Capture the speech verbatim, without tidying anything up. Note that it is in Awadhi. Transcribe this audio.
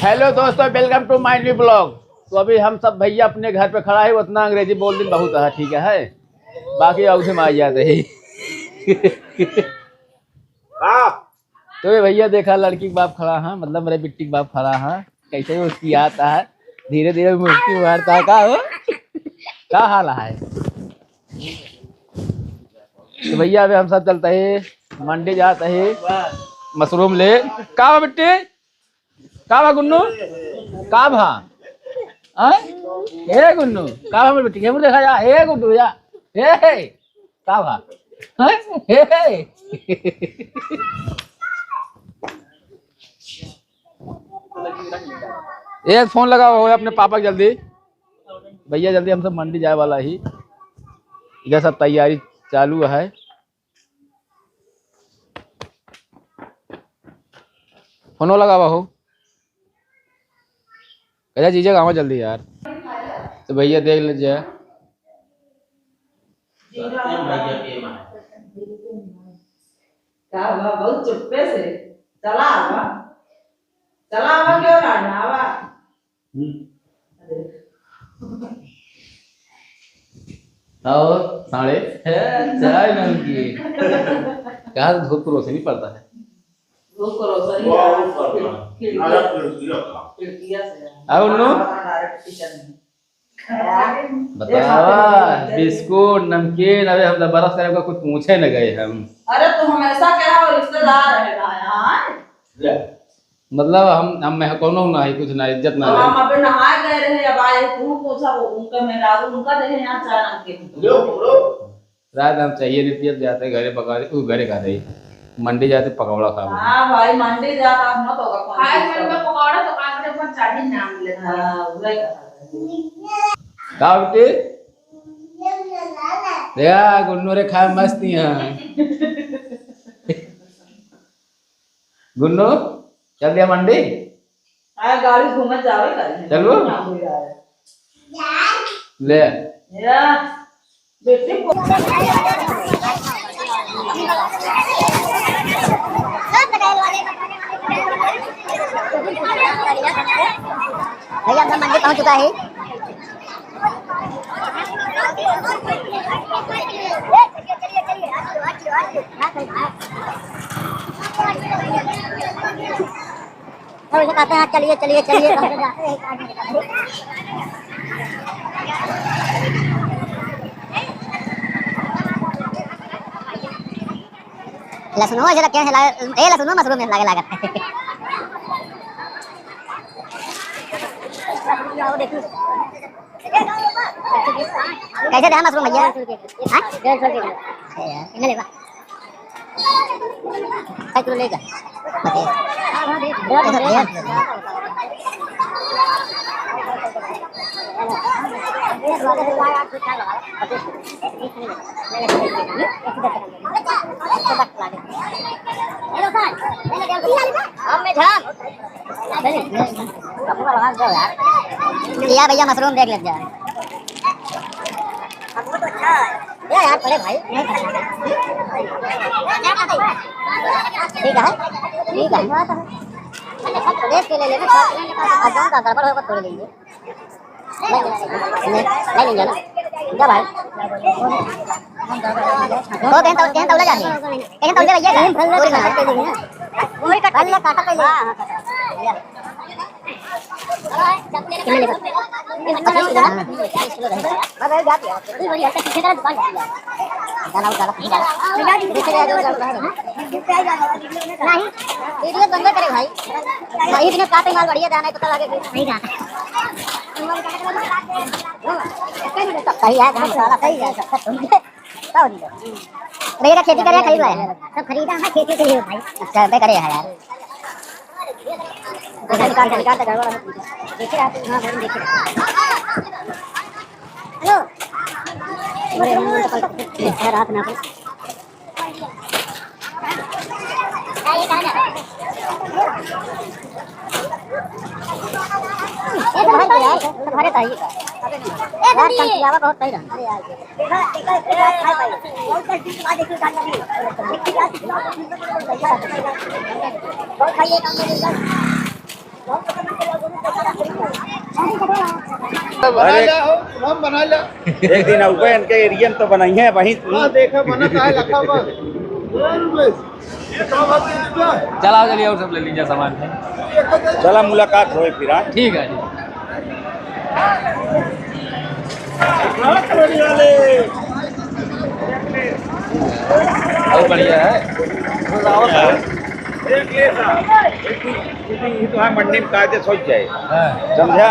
Hello दोस्तों, welcome to my new vlog। तो अभी हम सब भैया अपने घर पे खड़ा है, उतना अंग्रेजी बोल दिन बहुत है, ठीक है, बाकी और से मार जाते हैं। हाँ। तो ये भैया देखा, लड़की के बाप खड़ा है, मतलब मेरे बिट्टी के बाप खड़ा है, कैसे उसकी आता है, धीरे धीरे मुस्की मारता है। का हो, का हाल है? तो भैया अभी हम सब चलता है मंडी, जाता है मशरूम ले। का बा बिट्टी? का बा गुन्नू? का बा? आय? हे गुन्नू, का बा हमर बिट्टी? हे मुड़ देखा जा, हे गुन्नू जा, हे, हे, का बा? आय? हे, हे। एक फोन लगावा हो अपने पापा के जल्दी। भैया जल्दी, हम सब मंडी जाए वाला ही, इधर सब तैयारी चालू है। फोनो लगावा हो। कह जा जीजा गावा जल्दी यार। तो भैया देख लीजिए। का हुआ? बहुत चुप्पे से चला आवा। चला आवा, क्यों लाडा आवा? हम्म। और साढ़े छह चाय नमकीन। क्या धूप को रोशनी पड़ता है? धूप को रोशनी वो आ रहा है। वो पड़ता है। खिड़की, अरे खिड़की रखा। खिड़किया से। और उन्नू? हमारा direct kitchen में। बतावा, बिस्कुट, नमकीन, अरे हम तो बरस करे, कुछ पूछे न गए हम। अरे तू हमेशा कहा हो, रिश्तेदार है ना यार। ले। मतलब हम, हम में कौनो ना है, कुछ ना, इज्जत ना अब है। हम अबे नहाए गए रहे, अब आए तू पूछा, वो उनका मेहरारू, उनका देहे यहाँ चार अंक के। लो, लो। रात हम चाहिए नहीं पियत, जाते घरे पका दे, उ घरे खा दे, मंडी जाते पकौड़ा खा ले। हाँ भाई, मंडी जाता हम तो खाए मन में पकौड़ा तो काट के ऊपर चाबी नाम लेता है। हाँ, वही कहा। का बेटी? देखा, गुन्नू रे खाए मस्ती है। गुन्नू, चल दिया मंडी? हाँ, गाड़ी घूमे जावे का। चलबो? ना कोई आए। ले। या, बेटी को भैया, हम मंडी पहुंच चुका है। और उसे कहते हैं, "चलिए, चलिए, चलिए।" लहसुनो ऐसे रखे हैं, लागे, ए, लहसुनो मशरूम में लागे लागत है। कैसे दे मशरूम भैया? हाँ? डेढ़ सौ रुपये किलो। अरे यार, इन्हें लेबा। एक किलो लेगा। बस ये। या भैया, मशरूम देख लेते हैं। ये यार, बड़े भाई, नहीं खाना। ठीक है, ठीक है। देख के ले लेना, और जौन का गड़बड़ होगा, तोड़ लेंगे। नहीं, नहीं, नहीं, नहीं लेंगे ना। जा भाई। तो कहीं तौ-, कहीं तौला जाने। कहीं तौला भैया का? पूरी बना। वही कट ले, काटा पहले। हाँ, हाँ, काटा। कितना लेबा? पच्चीस किलो ना? हाँ, पच्चीस किलो रहे। बस, बस, जाती है। ये बड़ी हल्का पीछे का दुकान जाती है। डाला, डाला, डाला। नहीं, वीडियो बंद करे भाई। भाई, इतने काटे माल बढ़िया जाना है, पता लगे कि नहीं जाना। सही है, काम सारा सही है, सब सुन के। का हो गया? भैया का खेती करे, खरीद लाए हैं। सब खरीदा है, खेती के लिए भाई। अच्छा, बे करे है यार। निकाल, निकाल, निकाल, गड़बड़ है। देखिए आप, हाँ, बोल, देखिए। हेलो। अरे, हम लोग तो कल है रात में। ए, भर दे यार, भरे तो है ये। यार, कल की आवा बहुत सही रहा। बना अरे, ला हो, हम बना ला। एक दिन आउबे, इनके एरिया में तो बनाई है वहीं। हाँ, देखा, बना काहे लखा बा। चला, चलिए, और सब ले लीजिए सामान। चला, मुलाकात होए फिर, हाँ? ठीक है, ठीक। बहुत बढ़िया है। देख ले साहब, ये तो, ये तो है मंडी में कायदे सोच जाए। हाँ। समझा?